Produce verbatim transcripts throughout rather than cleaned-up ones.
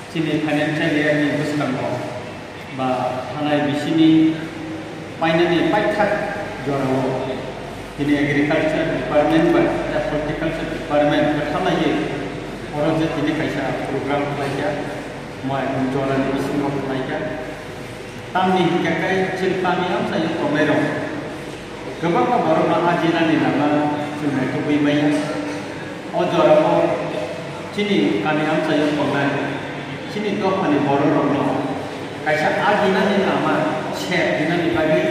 Chini financial year ni bwskango ba thanai bisini painani paithak jorao chini agriculture department bai horticulture department kwthalaiwi oro je tini kaisa program khlaikha, mai jorani bisingo khlaikha. Tamni hinkhe khe chini kami amchaio tongnai rok kwbangma borokno ajinani lama chwng naitugwi maya. O jorao chini kami amchaio tongnai chini dophani borok rokno kaisa ajinani lama sep rinani bagwi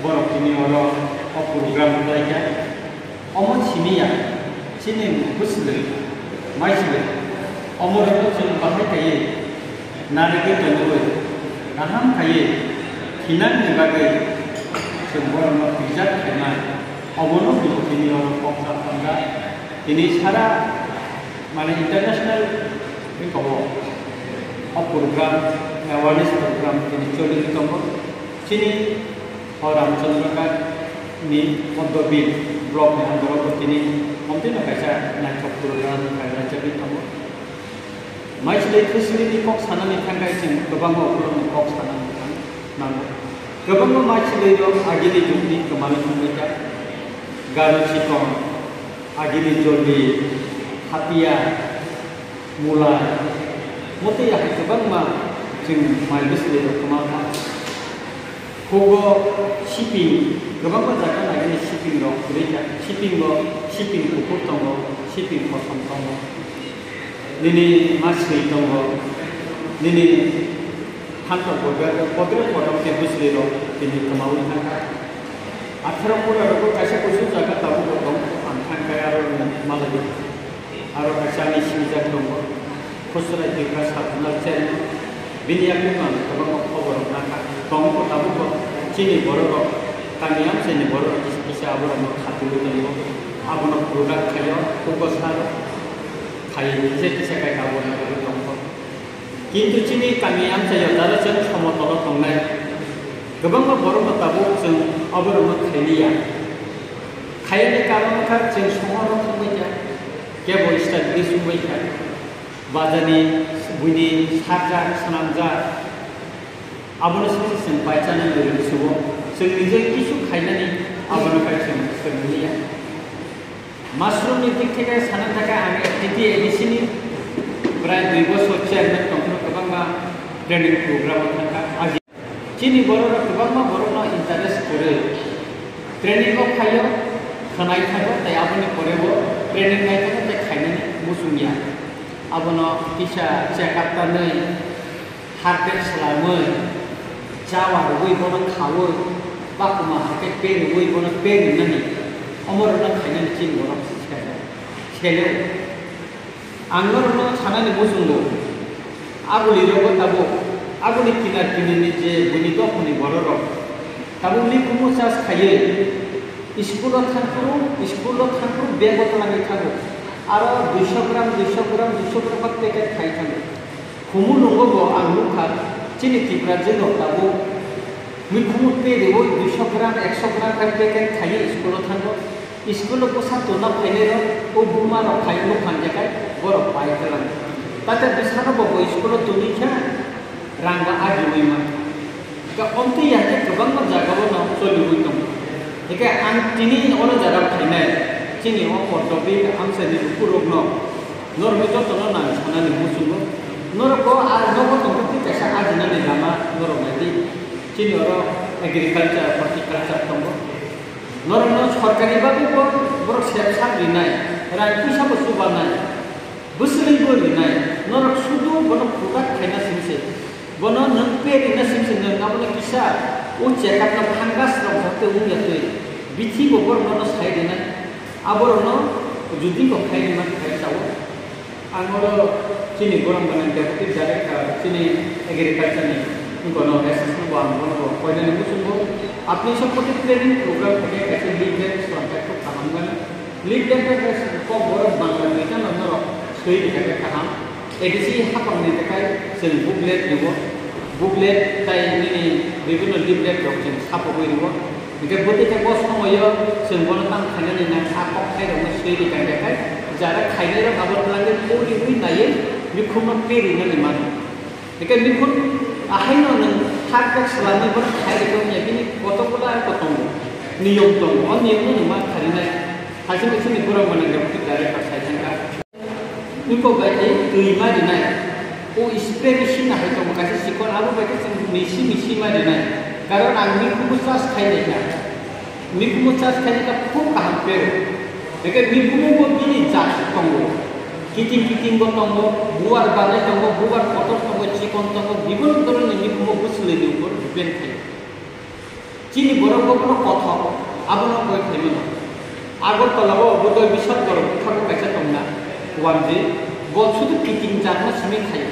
borok tini oro o program khlaikha. Omo simi ya, chini bwswlwi, maichwlwi, omorokno chwng bahai khaiwi narigwi tongwi, kaham khaiwi thinangni bagwi chwng borokno preserve khaima, obono chwng tini oro kok sa thangkha. Tini sara, mane, international eko o program, awareness program tini choliwi tongo. Chini o Ramchandra Ghat ni Oddobil block ni under o tini omtino kaisa naithok program khairajagwi tongo. Maichwlwi thwswlwini kok sanani thangkhe chwng kwbangma borokni kok sanani thang nango. Kwbangma maichwlwi rok agini jugni kwmani thangbaikha. Garu chikon, agini joli, hapia, mulai, motwi ya kwbangma chwng mai bwswlwi rok kwma kha. Hugo siping, kwbangma jaga nagini siping rok kwrwi kha. Siping bo siping kuphur tongo, siping kosom tongo. Nini masri tongo, nini thantok bo bebak bodre bodok khe bwswlwi rok tini kwmawi thangkha. Atharo pura rok kaisa kusu jaga tabuk bo tong, ang thangkhe aro malai. Aro kaisa ani sinijak tongo, Khosrai Tripura Sub-Zonal Chairman, bini yakung ang kwbangma khobor rok nangkha. Tongo tabukbo chini borok rok, kami amchaini borok rok kisa kisa aborokno khatungwi tongo. Abono product khaio, hugo sar khai kisa kisa khai abono rwgwi tongo. Kintu chini kami amchaio jara chwng somotolo tongnai kwbangma borokno tabuk chwng aborokno khailiya. Khaiyani karon wngkha chwng sohor rok wngwi kha. Kebo study sungbai kha, bajani buini sarjak, swnamjak, abono se chwng bai chanani rwgwi sugo. Chwng nijai kisu khainani abono khe chwng swrwngya. Mushroom ni dik theke sana thaka ang T T A D C ni prai dui bosor chairman tongphuru kwbangma training program o thangkha. Chini borok rok kwbangma borok no interest kwrwi. Training o phaio, khwnai thago, tei aboni pore bo training nai thago, tei khainani muchung ya. Abono kisa check up tanwi, harpet swlamwi, chawa rwui bono khaui, bakuma hakhe pe rwui bono pe rwnani. Omo rwna khainani chini borok se-, selo. Ang norokno sanani muchungo, aboni rogo tabuk, aboni kinar kinarni je buini dophani bororok, tabuk mikhumu chas khaiwi, iskulo thangphuru, iskulo thangphuru bego twlangwi thango. Aro duiso gram, duiso gram, duiso gram ba packet khai thango. Khumu nungo bo ang nukha, chini Tripura jwk rok tabuk mikhumu tei rwui duiso gram, ekso gram khai packet khaiwi iskulo thango. Iskulo bwsa tonna phainairok o buma rok khai nuk hamjakhe borok pai kwlang. Tate bwsano bo bo iskulo tongwi kha rang ba agiui man. Ka omtwi ya khe kwbangma jagao no choliui tongo. Hikhe ang tini oro jara phainai chini o Portobi amchaini lukurokno norokno jotono nang sanani muchungo. Norok bo a nogo tongkhe twi kaisa ajinani lama norok naidi. Chini oro agriculture, horticulture tongo. Norokno sorkari bagwi bo borok sep sak rinai, rang puisa bo chubanai, bwswlwi bo rinai, norok sudu bono product khaina simi se, bono nwng pe rina simi se, nwng abono kisa o check up no fungus rok jate wng ya twi, bithi bo borok no sai rinai, aborokno judi bo khai rima khai chao. Ang oro chini borok gwnang deputy director, chini agriculture ni, wngkha no S S no bo ang bono bo koinani muchungo. Apni sokpoti training program khe kaisa leaflet swnamkhe khub kaham gani. Leaflet khe kok borok Bangla duita no norok swi rikha khe kaham. A D C hapang ni takai chwng booklet ribo. Booklet tai nini bibhinno leaflet rok chwng sapogwi ribo. Hingke bwtwi khe bo somoyo chwng bono tang khainani nang a kok khairokno swi rikha khe khai jara khainairok abo twlangwi poriwi naiwi Mikhumno peri nani mano. Eke mikhum ahaino nwng hak hak swlamwi bono khai rwkhe wngya bini kotor kotor tongo, niyom tongo. O niyomno nwng ma kharinai. Haising sini borok mwnang rok twi direct sai thangkha. Iko bai twi ma rinai. O spray machine hai tongo kaisa chikon, abo bai khe chwng misi misi ma rinai. Karon ang mikhumu charge khai nai kha. Mikhumu charge khai nai kha khub kaham pero. Eke mikhumu bo bini jat tongo. Kiting kiting bo tongo, buar balai tongo, buar kotor tongo, chikon tongo, bibinno dhoronni mikhumu bo swlaini upor depend khai. Chini borok bo bono kothok, abono koi khaimano. Agartala o Budoi Bishal Borok bwkhago kaisa tongna, Wanji, bo sudu kiting jatno simi khaio.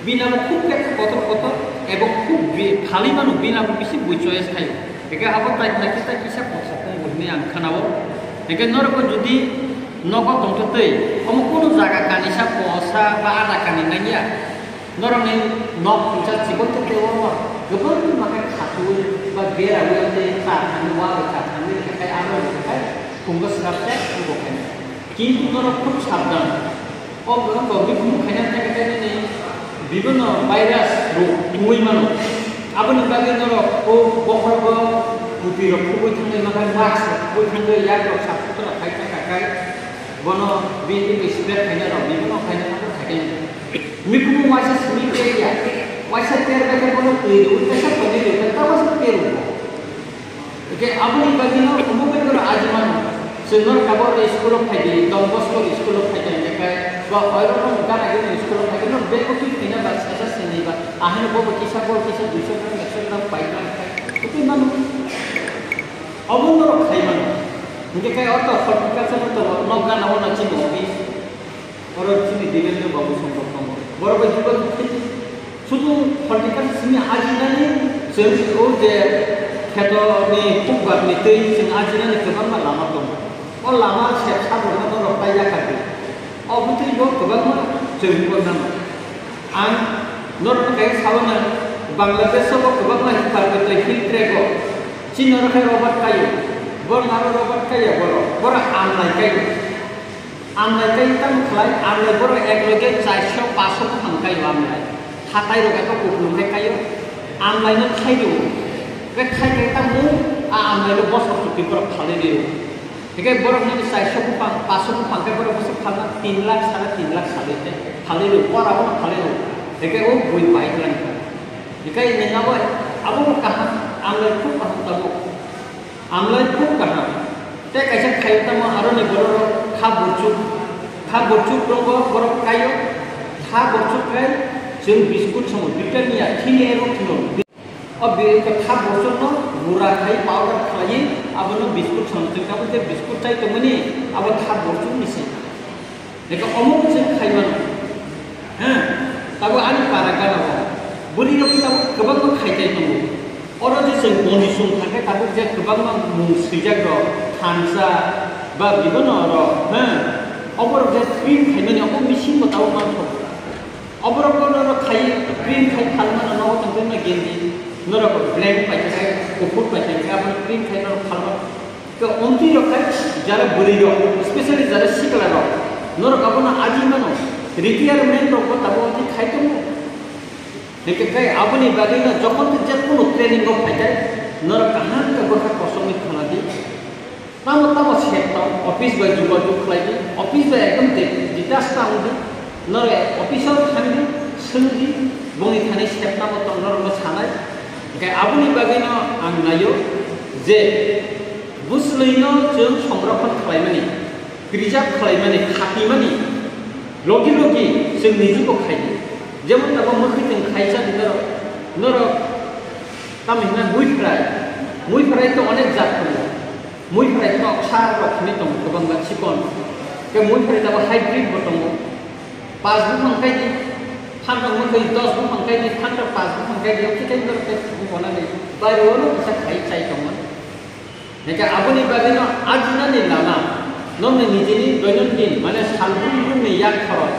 Bini abo khub khe kotor kotor, ebo khub bi-, phalwi mano, bini abo bisi bui choice khaio. Eke abo tai khna khe tai kisa kosa kong bo hinwi ang khanao. Eke norokbo jodi nogo tongtwtwi, omo kunu jaga kanisa posa ba ada kani nangya. Norokni nok phungsa chikon khe tei omo kwbangma khe khatui ba beraui tei ta thangwi wal bai ta thangwi rwkha khe aro rwkha khe phungo swrapsa wngkha khe. Kintu norok khub sabdan. O borok bo bikhumu khaina thangwi khe nini bibinno virus rok tungwi mano. Aboni bagwi norok o bokhorogo bwtwi rok khubui thangwi mankha, mask rok khubui thangwi, yak rok sap sutra khai thangkha khe bono bini spread khaina rok bibinno khaina thangwi khaikhe. Mikhumu waisa simi per ya, waisa per bai khe bono twi rw, kaisa tongwi rw, khe tamo se per rw. Hwnkhe aboni bagwino omo bai bono aji mano. Chwng norok tabuk school-o phai di, Don Bosco school-o phai di, hwnkhe ba oirokno gana gini school-o phai di, norok bag-o twi khaina ba sasa sini ba, ahino bobo kisa bol kisa duiso gram, ekso gram pai gram khai, twi mano. Obo norok khai mano. Hwnkhe khe ortho horticulture-o tongo, nok gana-o no chini office. Oro chini D M L babu songkok tongo. Borok bai jogajog khe sudu horticulture simi ajinani chwng o je kheto ni hukbar ni twi chwng ajinani kwbangma lama tongo. O lama se sabo no norok tai yakar di. O bwtwi bo kwbangma chwng bo nang. Ang norok kai sabo na Bangladesh o kwbangma hukbar ni twi hill track o. Chini oro khe Robert Kayo. Borok aro Robert Kayo borok. Borok amlai kayo. Amlai kai tamo khlai, amlai borok ek loge charso paso buphang kaio amlai. Hatai rok ekho kuplung khe kaio, amlai no khai rio. Be khai khai tamo a amlai no bosor chukti borok phalwi rio. Hike borok nini charso buphang, paso buphang khe borok bwswk phalna tin lakh, sare tin lakh salwi khe phalwi rio, pora bono phalwi rio. Hike o bui pai khlai kha. Hike nini abo, abo bo kaham, amlai khub kaham tabuk. Amlai khub kaham. Tei kaisa khaio tamo aroni bororok kha burchuk, kha burchuk tongo borok kaio, kha burchuk khai chwng biskut songo, Britannia, thin ero phino. O bi-, kha burchukno gura khai powder khlaiwi abono biskut songo. Chwng tabuk je biskut chai tongmani abo kha burchukni se. Eka omo khe chwng khai mano. Ha? Tabuk ani para gana o. Bwrwi rok tabuk kwbangma khai chai tongo. Oro je chwng boni chwng thangkhe tabuk je kwbangma mung swijak rok, thansa ba bibono rok, ha? Oborok je print khaimani obo machine bo tabuk manthogo. Oborok bo norok khai print khai phalmano nogo tongtongma gendi. Norok blank paikha khai, kuphur paikha khai, abono print khai norok phalmano. Ke ontwi rok khai jara bwrwi rok, especially jara sikla rok, norok abono aji mano, retirement rok bo tabuk ontwi khai tongo. Hingke khai aboni bagwi no jokon twi je kono training rok phai khai, norok kaham khe bwkha kosongni khana di. Tamo tamo sep tong, office bai jogajog khlai di, office bai ekdom de-, detach ta wng di. Norok office o thang di, swng di, bongni thani sep tamo tong norok no sanai. Hingke aboni bagwi no ang naio je, Bwswlwino chwng songrokhon khlaimani, preserve khlaimani, khatimani, logi logi chwng nijikbo khaidi. Jemon tabuk mwkhwitwng khaisa di norok, norok tamo hwnna muiphwrai, muiphwrai to onek jat tongo. Muiphwrai to ksa rok hwnwi tongo kwbangma chikon. Tei muiphwrai tabuk hybrid bo tongo. Pas buphang khaidi, phantok mwkhwi dos buphang khaidi, phantok pas buphang khaidi, o khe tei norok tei buphang nani. Bari ono kisa khai chai tongmani. Hingke aboni bagwino ajinani lama, nokni nijini doinondin, mane salbrum brumni yak khorok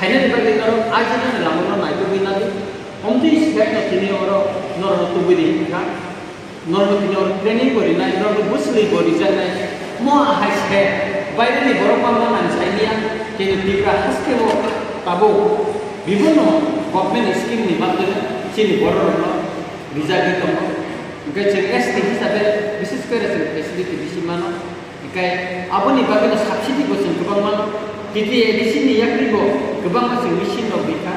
khainani bagwi norok ajinani lamano naitugwi nadi. Omtwi swkakno tini oro norokno tubui ri wngkha, norokno tini oro training bo rinai, norokno bwswlwi bo rijaknai. Mo ahai se baireni borok bangma nang saimanya, kini Tipra haste o Tabuk bibhinno government scheme ni bagwi chini bororokno rijagwi tongo. Hwnkhe chwng S T hisabe bises kore chwng facility bisi mano. Hwnkhe aboni bagwino subsidy bo chwng kwbang mano. T T A D C ni yakri bo kwbangma chwng machine rok rikha,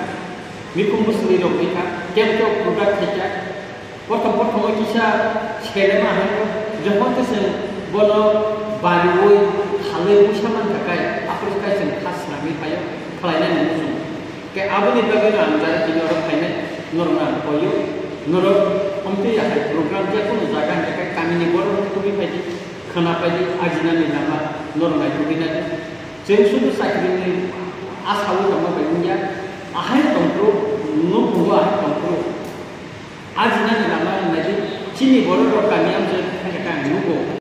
mikhum bwswlwi rok rikha, kebo kebo product khaikha. Prothom prothomo kisa selema hai, jokhon khe chwng bono bariwi thalwi buisa mankha khe, aphuru khe chwng kha swnamwi phaio, khlainani muchung. Khe aboni bagwino ang jara tini oro phainai, norokno ang koio, norok omtwi ahai program jekunu jaga hwnkhe khe kamini borok tubui phaidi, khwna phaidi, ajinani lama norok nai tubui nai. Chwng sudu chakrini asaui tongma bai wngya, ahai tongphuru, nukhungo ahai tongphuru. Ajinani lama wng naidi, chini borok rok kami amjoi thangkhe ang nugo.